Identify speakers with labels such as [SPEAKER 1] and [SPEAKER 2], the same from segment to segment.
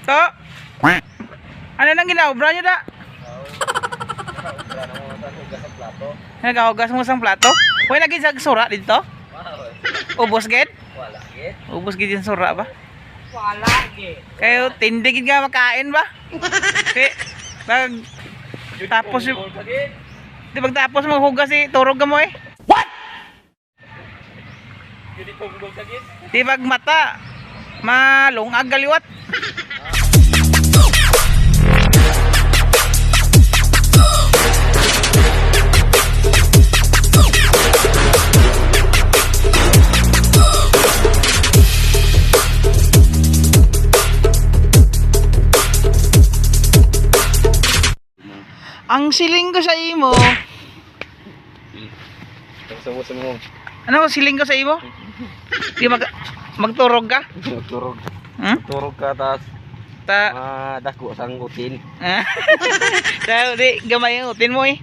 [SPEAKER 1] To. Ano nang ginaobra niyo da? Nagahugas mo sang plato? Uy, lagi sa sura dito? Ubos gid?
[SPEAKER 2] Wala gid.
[SPEAKER 1] Ubos gid yung sura ba?
[SPEAKER 2] Wala gid.
[SPEAKER 1] Kayo tindi gid nga makain ba? Kay pag tapos yung di pag tapos maghugas eh, turog ka mo eh. What? Di pag mata malungag galiwat. Ang siling ko sa imo.
[SPEAKER 2] Sa mo.
[SPEAKER 1] Ano ang siling ko sa imo? Di magturog ka?
[SPEAKER 2] Turog.
[SPEAKER 1] Hmm?
[SPEAKER 2] Turog ka tas
[SPEAKER 1] Ta
[SPEAKER 2] dako sang utin.
[SPEAKER 1] Ah. Dahil di gamay ang utin mo eh.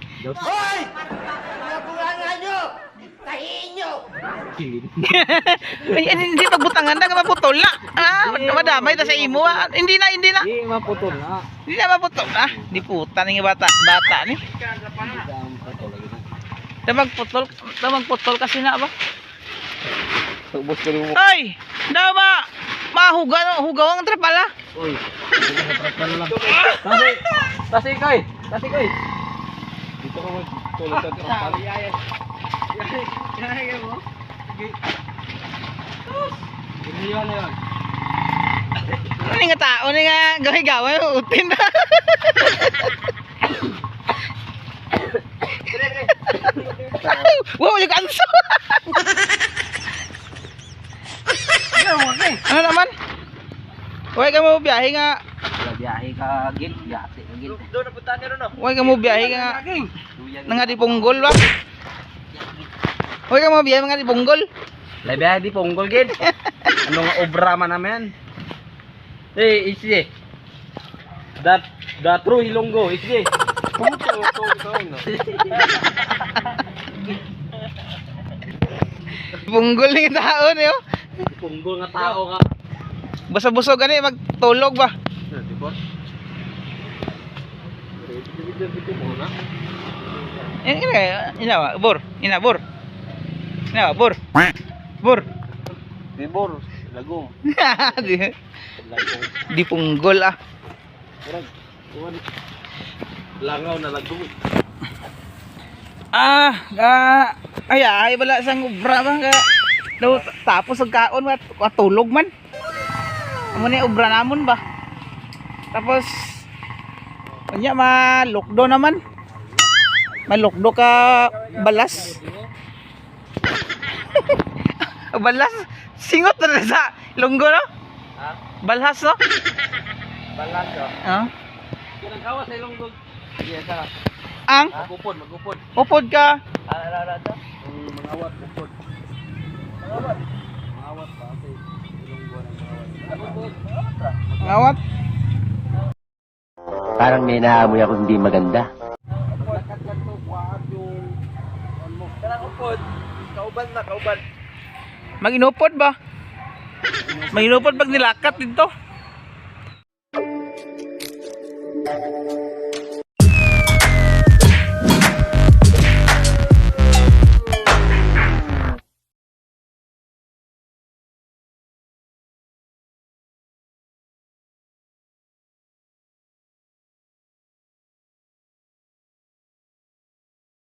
[SPEAKER 1] Ay, hindi pagbutangan na maputol na. Ah, madamay ta sa imo ah. Hindi na, hindi na.
[SPEAKER 2] Di maputol na.
[SPEAKER 1] Hindi na maputol. Ah, di puta ni nga bata, bata ni. Ta magputol, ta magputol kasi na ba?
[SPEAKER 2] Ubos ko mo.
[SPEAKER 1] Ay, daw ba? Mahugaw, hugaw ang trapala.
[SPEAKER 2] Uy. Lang. Tasi. Tasi koy. Tasi koy. Dito ka magtulog sa trapal. Hindi yun yun.
[SPEAKER 1] Ano nga tao ni nga gawin-gawin yung utin. Wow, yung kanso. Ano naman? Huwag ka mo biyahe nga.
[SPEAKER 2] Wala biyahe ka gid, biyahe ka gid. Doon napunta niyo no.
[SPEAKER 1] Huwag ka mo biyahe nga. Nga di punggol ba? Huwag ka mo biyahe nga di punggol.
[SPEAKER 2] Wala biyahe di punggol gid. Ano nga obra man namin? Eh, isi. That that true Ilonggo, isi. Puto to to no.
[SPEAKER 1] Punggol ni tao niyo.
[SPEAKER 2] Punggol nga tao nga.
[SPEAKER 1] Basta-buso gani magtulog ba?
[SPEAKER 2] Di ba?
[SPEAKER 1] Ina ina ba? Bor, ina bor. Ina bor. Bor.
[SPEAKER 2] Bibor, lagom.
[SPEAKER 1] di,
[SPEAKER 2] Lagom.
[SPEAKER 1] di punggol ah.
[SPEAKER 2] Murag, kuwan. Langaw na lagom.
[SPEAKER 1] Ah, ah, ay ay wala sang obra ba ka. Daw tapos ang kaon matulog man. Amo ni obra namon ba. Tapos unya ma lockdown naman. Ma-lockdown ka balas. Balas singot na sa lunggo no?
[SPEAKER 2] Ha?
[SPEAKER 1] Balhas no?
[SPEAKER 2] Balas oh.
[SPEAKER 1] Ah.
[SPEAKER 2] Kanang kawas sa Ilonggo. Yes, ah.
[SPEAKER 1] Ang
[SPEAKER 2] Magupod, magupod.
[SPEAKER 1] upod ka.
[SPEAKER 2] Ah, ara ara ta. Ang mangawat upod. Mangawat. Mangawat pa kasi Ilonggo ng mangawat.
[SPEAKER 1] Ngawat.
[SPEAKER 3] Parang may naamoy ako hindi maganda.
[SPEAKER 2] Maglakad ka to, kuhaan yung ano mo. Kanang upod. Kauban na, kauban.
[SPEAKER 1] Maginupod ba? Maginupod pag nilakat dito.